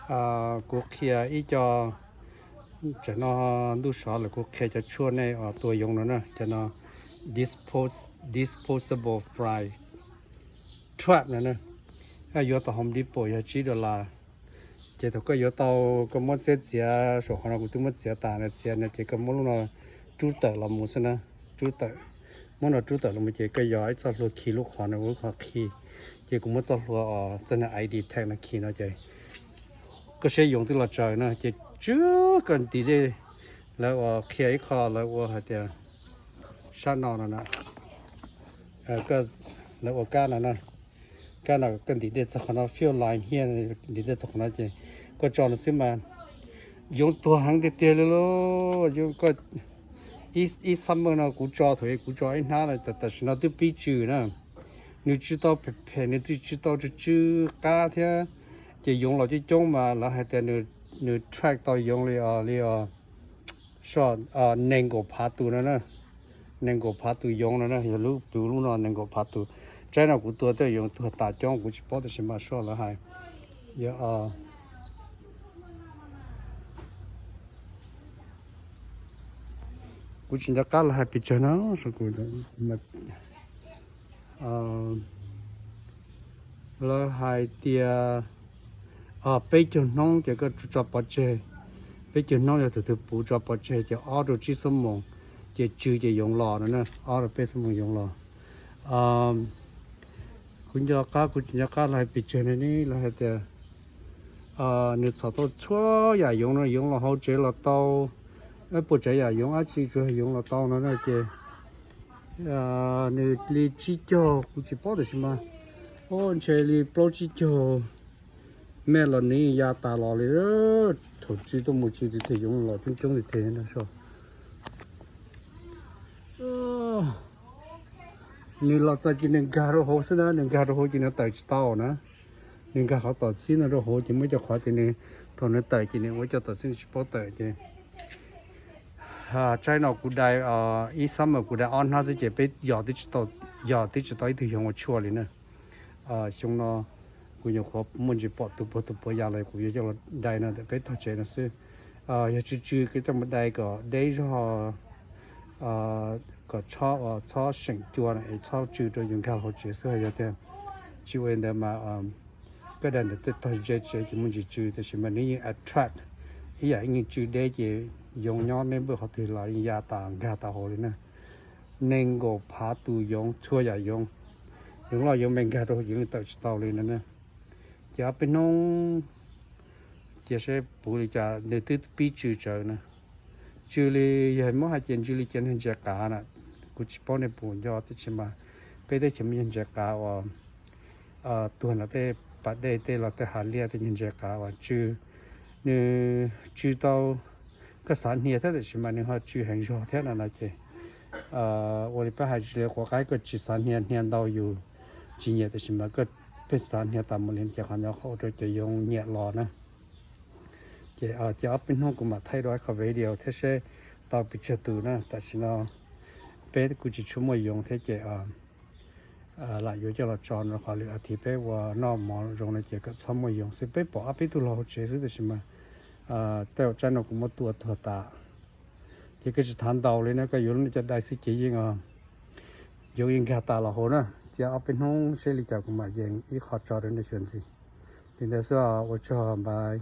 Kuv qhia ib co, tam no ntuj sov lawm, kuv qhia cov tshuaj nej tua yoov no na, cov no disposable fly trap no na, yuav tau Home Depot yog tsib dollar. Ces thaum koj yuav tau, koj muab txiav txiav saum qhov no, kuv twb muab txiav tas na, txiav no ces koj muab lub no rub tawm los mus xwb na, rub tawm, muab no rub tawm los mus ces koj yog ib txoj hlua khi lub qhov no ua qhov khi. Ces kuv muab txoj hlua os, txoj no ID tag no khi no ces koj saib yoov twb los tsaws na, ces tsw koj ntim dej. Lawv ua qhia ib qho lawv ua hais tias sab no no na, lawv ua kab no na, kab no koj ntim dej txog qhov no, fill line here, ntim dej txog qhov no ces koj tso no xwb mas yoov tuag heev tiag tiag li lauj. Ib summer no kuv tso, thaum kuv tso ib hnab no, tam sim no twb pib tsw na. Nws tsw tau phem phem, nws twb tsw tau tsw tsw qab thiab. Ces yoov los coob coob mas lawv hais tias nws track tau yoov li os, li os, nees nkaum phav tus no na, nees nkaum phav tus yoov no na, yog lub tus lub no nees nkaum phav tus. Tsaib no kuv tua tej yoov tuag tas coob kuv tsis paub, tab sis mas soj lawv hais. Kuv tsis nco qab lawv hais pes tsawg no, lawv hais tias peb caug hnub ces koj tso pov tseg, peb caug hnub yog tus twg puv tso pov tseg ces ob rau tsib xuab moos ces tsw ces yoov los no na, ob rau peb xuab moos yoov los. Kuv nco qab, kuv tsis nco qab lawv hais pes tsawg no ne, lawv hais tias nws txhom tau txhua yam yoov no, yoov los hauv tsev los tau, puas tsav yam yoov dab tsi tsuas yoov los tau no na ces nws li tsib caug kuv tsis paub, tab sis mas ntshe li plaub tsib caug me los nws ya tas los li. Thaum tsw tuaj mus tsw tiag tiag yoov los coob coob tiag tiag no. Nws los txog ces nws nkag rau hauv xwb na, nws nkag rau hauv ces nws tawm tsis tau na. Nws nkag qhov tom xib no rau hauv ces muaj cov qhov tias nws, thaum nws tawm ces nws ua cov tom xib nws tsis paub tawm ces tsaib no kuv dai ib summer kuv dai ob hnab xwb ces peb yog twb tsis tau, yog twb tsis tau ib tug yoov ua tshuaj li na. Xyoo no kuv nyuam qhuav muaj ntsis pom tus puag tus puav yas los kuv yuav coj los dai no ntawm peb tog tsev no xwb. Yog tsw tsw koj coj mus dai kom deb zog, kom txhob seem cua no es txhob tsw rau yus nkag hauv tsev xwb. Yog tias tsis ua li ntawd mas koj dai ntawm tej tog ze tsev ces muaj ntsis tsw, tab sis mas nws yeej attract ib yam yeej tsw deb ces yoov nyob neb npaj qhov twg los yeej ya tas nkag tas hauv li na. Nees nkaum phav tus yoov, txhua yam yoov, yoov loj yoov me nkag rau hauv ces yeej tawm tsis tau li no na. Ces ob peb hnub ces seb puv li cas, nws twb pib tsw tsawv na. Tsw li, yog muab hais ces ntsw li cov niag ntses qav na. Kuv tsis paub nej puas nco, tab sis mas peb teb chaws muaj cov ntses qav uas tuag ntawm tej pas dej tej los tej hav liaj tej niag ntses qav uas tsw, nws tsw tau, koj xav hnia thiab tab sis mas nws ho tsw heev zog thiab no no ces ua li peb hais tsis li quav qaib, koj tsis xav hnia, hnia ntau yus tsis nyiam, tab sis mas koj pheej xav hnia tas mus li ces qhov ntawd qhov ua rau cov yoov nyiam los na. Ces ces ob peb hnub kuv mam thaij dua ib qho video thiab seb tau pes tsawg tus na. Tam sim no peb kuj tsis tshua muaj yoov thiab ces lam yuav coj los tso no, qhov lwm as thiv peb ua noj mov zoo no ces kom txhob muaj yoov xwb. Peb pom ob peb tug los hauv tsev xwb tab sis mas tej zaum tsaib no kuv muab tua tuag tas. Ces koj tsis thav ntaus li na, koj yuav lub no coj dai xwb ces yeej yoov yeej nkag tas los hauv na. Ces ob peb hnub seb li cas kuv mam yees ib qho tso rau nej xyuas ntxiv. Li ntawd xwb, ua tsaug, bye.